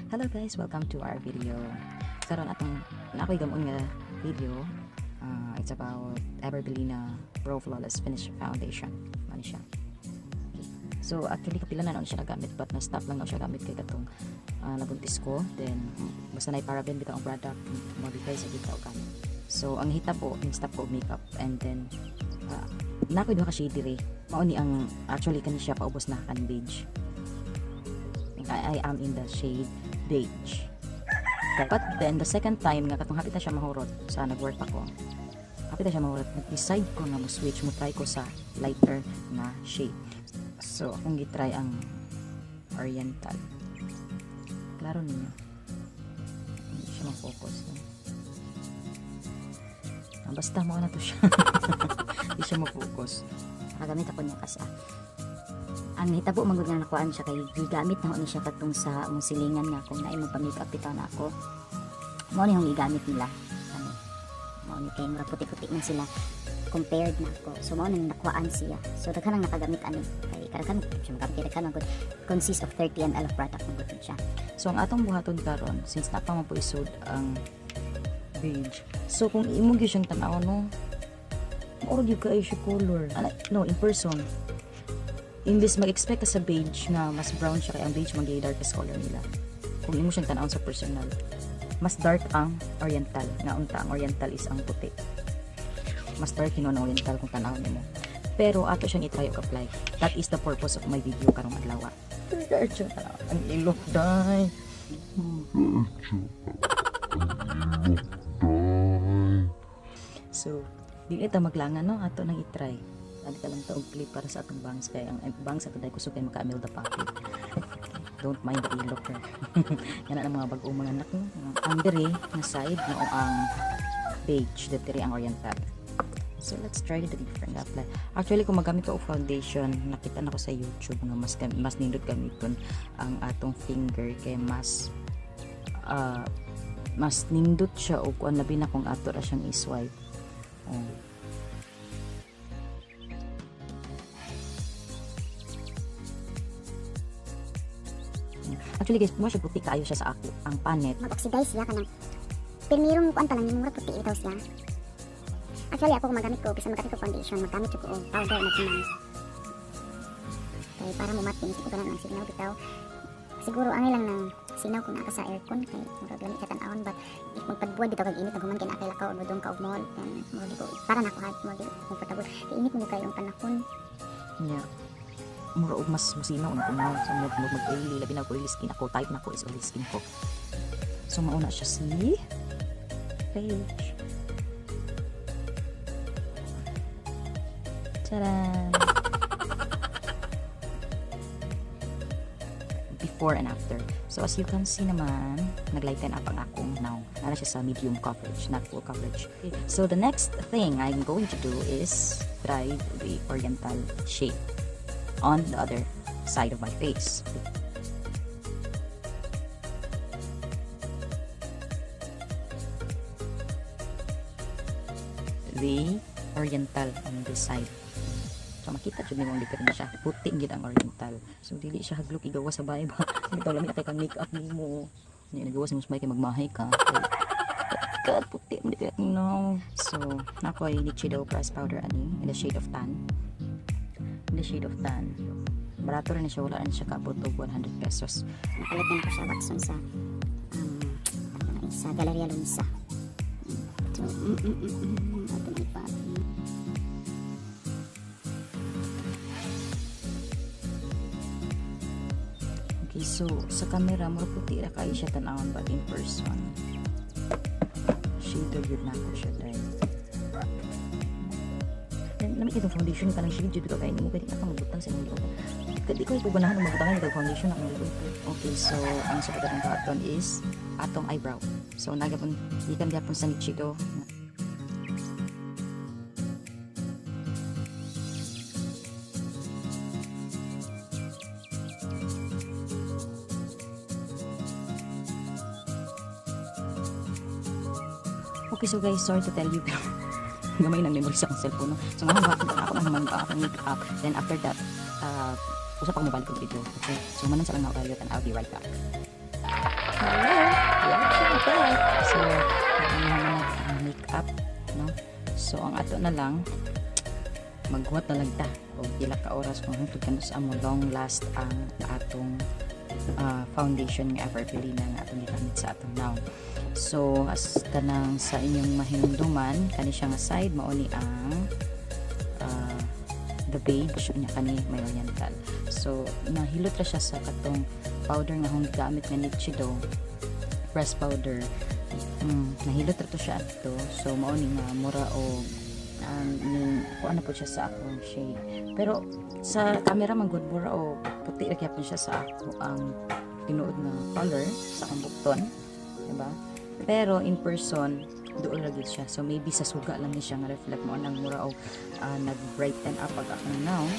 Hello guys, welcome to our video. Karon atong naa ko'y gamon nga video. It's about Everbilena Brow Flawless Finish Foundation. Ano siya? Okay. So actually kapila na noon siya nagamit, but na-stop lang na siya gamit kay katong nabuntis ko. Then basta na paraben bitaw ang product, mabigay sa bitaw gamit. So ang hitabo, ni-stop ko og makeup and then naa ko'y duha ka shade diri. Mao ni ang actually kani siya paubos na kan beige. I am in the shade beige. But then, the second time nga katong hapit na siya mahurot sa nag-work ako, hapit na siya mahurot, nag-decide ko nga mo switch, mo try ko sa lighter na shade. So, akong gitry ang Oriental. Klaro ninyo. Hindi siya ma-focus. No? Ah, basta mao na to siya. Hindi siya ma-focus. Nakagamit ako niya kasi ang hitabo man gud nga nakuan siya kay gigamit na ho ni siya katong sa among silingan nga kung naay magpa-makeup bitaw na ako, mao ni hong gigamit nila. Ano mao ni kay murag puti-puti man sila compared na ako, so mao nang nakuhaan siya. So daghan ang nakagamit ani kay kadaghan siya magamit, kay daghan man gud, consist of 30 ml of product man gud siya. So, ang atong buhaton karon, since naa pa man po isod ang beige. So, kung imo gyud siyang tan-aw, no, mao gyud kaayo siya color. Ana, no, in person. Imbes mag-expect ka sa beige nga mas brown siya kay ang beige man gyud darkest color nila. Kung imo siyang tan-awon sa personal, mas dark ang Oriental. Nga unta ang Oriental is ang puti. Mas dark hinuon ang Oriental kung tan-awon nimo. Pero ato siyang i-try og apply. That is the purpose of my video karong adlaw. Dark siya. Ang ilok day. So, di ta maglangan, no, ato nang i-try. Adi ka lang ta og clip para sa atong bangs kay ang bangs ato dahil kusog kay maka-Imelda Papin. Don't mind the ilok her. Yan ang mga bag-ong mga anak, no. Ang diri nga side mao ang beige, diri ang Oriental. So let's try the different apply. Actually, kung magamit ka og foundation, nakita na ko sa YouTube nga mas nindot gamiton ang atong finger kay mas nindot siya og kuan, labi na kung ato ra siyang i-swipe. Oh. Actually guys, mo siya puti kaayo siya sa ako ang panet. Mag-oxidize siya kanang pirmirong kuan pa lang, murag puti bitaw siya. Actually ako, kung magamit ko, bisan magamit ko foundation, magamit ko og powder na kuman. Kay para mo matte ko ganun ang sinaw bitaw. Siguro ang lang ng sinaw kung naa ka sa aircon kay murag lami siya tan-awon, but if magpadbuwad bitaw kag init, human kay naa kay lakaw o modong ka og mall, then murag di ko para nako ha, murag di ko comfortable kay init mo kayo ang panahon. Nya mura og mas musinaw na kuno sa murag mag oily, labi na og oily skin ako, type na ko is oily skin ko. So mauna siya si beige. Tcharan! Before and after. So as you can see naman, naglighten up ang akong now. Nara siya sa medium coverage, not full coverage. Okay. So the next thing I'm going to do is try the Oriental shade on the other side of my face. The Oriental on this side. So makita jud nimo ang diferensya. Puti gid ang Oriental. So dili siya haglok igawas sa bahay ba. Bitaw lami na kay kang makeup nimo. Hindi nagawas mo sa bahay kay magmahay ka. God, puti mo di no. So nako ay Nichido pressed powder ani in the shade of tan. In the shade of tan. Barato rin siya, wala rin siya kaabot og 100 pesos. Napalit na ko siya Watson sa ano na, sa Galleria Lunsa. So, ato na ipa. Okay, so sa camera mura puti ra kaayo siya tan-awon, but in person shade gyud nako siya dahil. Lamit itong foundation kanang shade jud kay nimo kay di na ka magbutang sa imong liog. Kay di ko ganahan og magbutang og foundation akong liog. Okay, so ang sunod atong buhaton is atong eyebrow. So nagapon gikan gyapon sa Nichido. Okay, so guys, sorry to tell you, pero gamay ng memory sa akong cellphone, no? So, nga, bakit ako nang human akong makeup. Then, after that, usap ako mobile ko video. Okay? So, manan sa lang na kayo and I'll be right back. So ang ato na lang, maghuwat na lang ta og pila ka oras kung hangtod kanus-a mo long last ang atong foundation nga Ever Bilena nga atong gigamit sa atong nawong. So as kanang sa inyong mahinumduman, kani siya nga side mao ni ang the beige, unya kani may oriental. So nahilot ra siya sa katong powder nga akong gigamit nga Nichido press powder. Nahilot ra to siya adto. So mao ni nga mura og ang ning kuan na po siya sa akong shade. Pero sa camera man gud, mura og puti ra gyapon siya sa ako ang tinuod nga color sa akong bukton, diba? Pero in person, duol ra gyud siya. So maybe sa suga lang ni siya nga reflect, mo nang mura og nag-brighten up pag akong nawong,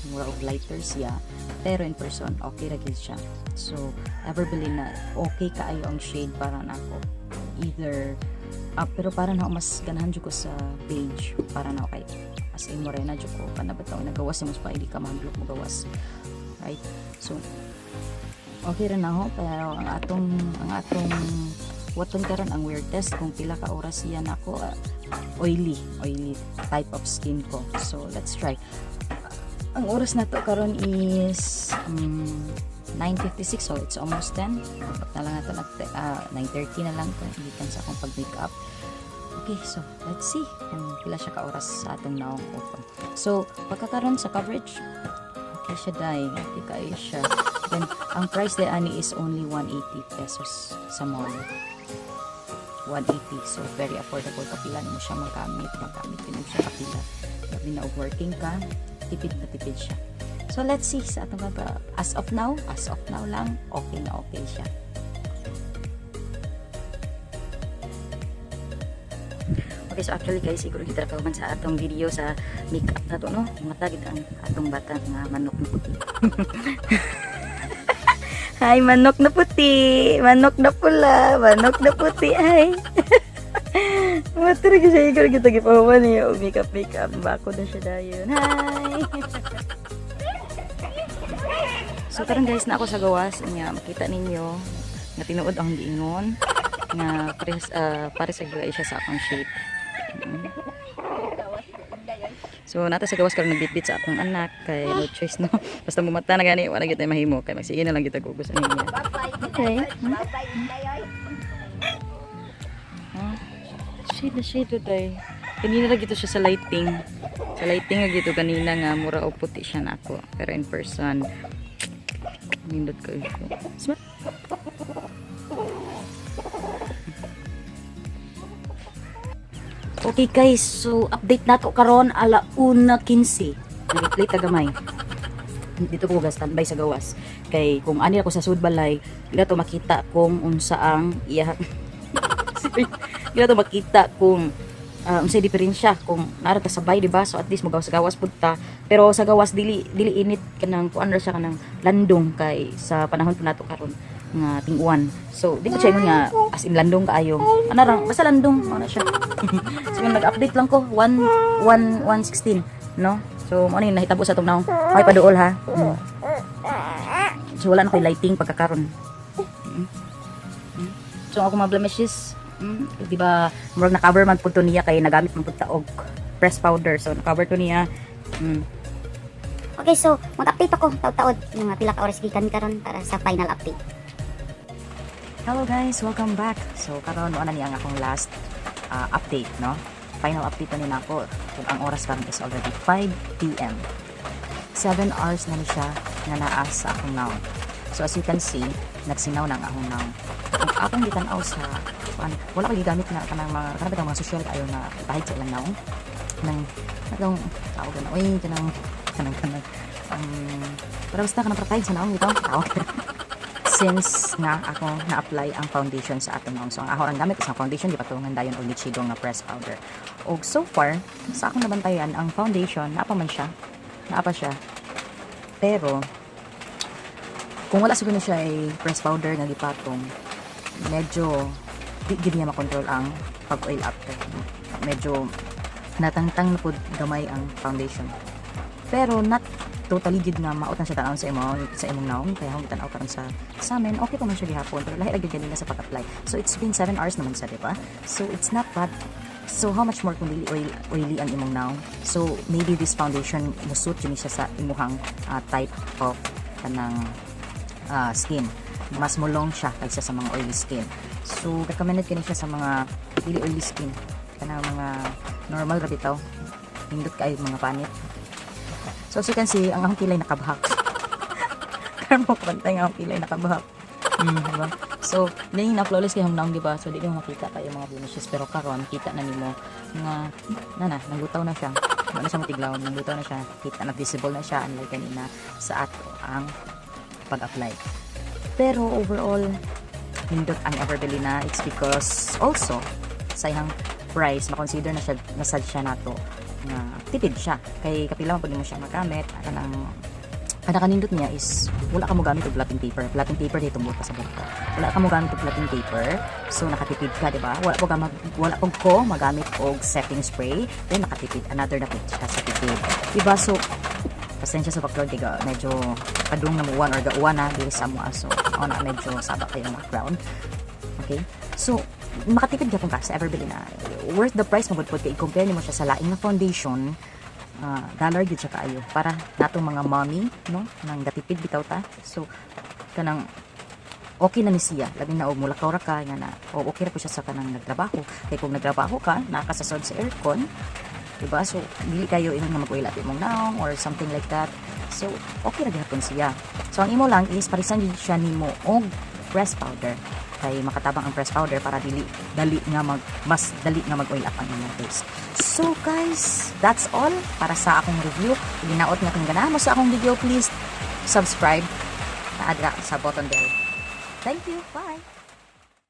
mura og lighter siya. Pero in person, okay ra gyud siya. So Ever Bilena, okay kaayo ang shade para nako. Either pero para na mas ganahan jud ko sa beige para na kay as in morena jud ko kana ba tawag nagawas mo pa, hindi ka mahadlok mo gawas, right? So okay ra na ho, pero ang atong waton karon ang wear test kung pila ka oras siya nako oily oily type of skin ko. So let's try. Ang oras na to karon is 9:56, so it's almost 10. Dapat na lang nato nag 9:30 na lang ko gikan sa akong pag makeup. Okay, so let's see kung pila siya ka oras sa atong nawong open. So pagkakaron sa coverage, okay siya dai, okay kaayo siya. Then ang price day ani is only 180 pesos sa mall, 180. So very affordable. Kapila nimo siya magamit, magamit din mo siya kapila, labi na og working ka, tipid na tipid siya. So let's see sa atong pa. As of now lang, okay na okay siya. Okay, so actually guys, siguro kita man sa atong video sa makeup na to, no? Mata gid ang atong bata nga manok na puti. Hi, manok na puti, manok na pula, manok na puti, hi. Mata ra gyud siya, siguro kita gipahuman niya og makeup makeup. Bako na siya dayon. Hi. So karon guys, na ako sa gawas nya makita ninyo nga tinuod ang giingon nga pares sa siya sa akong shape. So nata sa gawas karon, nagbitbit sa akong anak kay no choice, no. Basta mumata na gani, wala gyud tay mahimo kay magsige na lang kita gugos ani niya. Okay. Huh? Shade na shade day. Kanina ra gito siya sa lighting. Sa lighting ra gito kanina nga mura og puti siya nako. Pero in person, nindot ko siya. Smart. Okay guys, so update nato karon 1:15. Nag-play ta gamay. Dito ko ga standby sa gawas. Kay kung ani ako sa sudbalay, dili to makita kung unsa ang iya. Dili to makita kung unsay diferensya kung nara ta sabay, di ba? So at least mogawas-gawas pud ta. Pero sa gawas dili dili init, kanang kuan ra siya, kanang landong kay sa panahon po nato karon nga ting-uwan. So di ko siya ingon nga as in landong kaayo. Ana rang basta landong mao na siya. So yun, nag-update lang ko 1 1 1:16, no? So mo ni nahitabo sa atong nawong. Okay paduol ha. So wala na koy lighting pagkakaron. So ako mga blemishes, di ba murag na-cover man pud to niya kay nagamit man pud ta og press powder. So na-cover to niya. Okay, so mag-update ako taud-taud mga pila ka oras gikan karon para sa final update. Hello guys, welcome back. So karon mo na niya ang akong last update, no? Final update na ni nako. Kung ang oras karon is already 5 p.m. 7 hours na ni siya nga naa sa akong nawong. So as you can see, nagsinaw na ang akong nawong. Ang akong gitan-aw sa kuan, wala ko gigamit na kanang mga kanang bitang mga social kaayo nga pahid sa ilang nawong. Kanang kanang tawag na, oy, kanang kanang kanang pero basta kanang pahid sa nawong bitaw tawag since nga ako na-apply ang foundation sa atong nawong. So ang ako ang gamit is ang foundation, di patungan dayon og Nichido nga press powder. Og so far, sa akong nabantayan, ang foundation, naa pa man siya. Naa pa siya. Pero, kung wala siguro na siya ay press powder nga gipatong, medyo di gid niya makontrol ang pag-oil up. Medyo natangtang na pud gamay ang foundation. Pero not totally gid nga maot na siya tan sa imong nawong, kaya akong gitan-aw karon sa amin, okay pa man siya gihapon, pero lahi ra gyud ganina sa pag-apply. So it's been 7 hours naman sa, di ba? So it's not bad. So how much more kung dili oily ang imong nawong? So maybe this foundation musuit jud ni siya sa imuhang type of kanang skin. Mas mulong siya kaysa sa mga oily skin. So recommended kini siya sa mga dili oily skin, kanang mga normal ra bitaw. Nindot kaayo mga panit. So as you can see, ang akong kilay nakabahak. Karon mo pantay nga akong kilay nakabahak. Diba? So, dili na flawless kay naong, di ba? So, di mo makita kayo mga blemishes. Pero karon kita na nimo nga, na na, naglutaw na siya. Wala na siya matiglaw, naglutaw na siya. Kita na, visible na siya, unlike kanina sa ato ang pag-apply. Pero overall, nindot ang Everbelina. It's because also, sa iyang price, makonsider na siya, nasad siya nato nga tipid siya. Kay kapila man pud mo siya magamit, kanang ang nakanindot niya is wala ka mo gamit og blotting paper. Blotting paper dito mo pa sa buhok. Wala ka mo gamit og blotting paper. So nakatipid ka, di ba? Wala pag ko magamit og setting spray, then nakatipid, another na siya sa tipid. Di ba? So pasensya sa background kay medyo padung na mo one or gauwan na diri sa mo, so ako na medyo saba kayo ng background. Okay? So, makatipid gyapon ka sa Everbelina. Worth the price mo gud kay i-compare nimo siya sa laing nga foundation, dollar gyud siya kaayo para natong mga mommy, no, nang gatipid bitaw ta. So kanang okay na ni siya, labi na og mulakaw ra ka nga na o okay ra po siya sa kanang nagtrabaho, kay kung nagtrabaho ka, naa ka sa sod sa aircon, diba? So dili kayo ingon nga mag-oil up imong naong or something like that. So okay ra gihapon siya. So ang imo lang is parisan jud siya nimo og press powder kay makatabang ang press powder para dili dali nga mag mas dali nga mag-oil up ang imong face. So guys, that's all para sa akong review. Ginaot nga kung ganahan mo sa akong video, please subscribe na adra sa button bell. Thank you. Bye.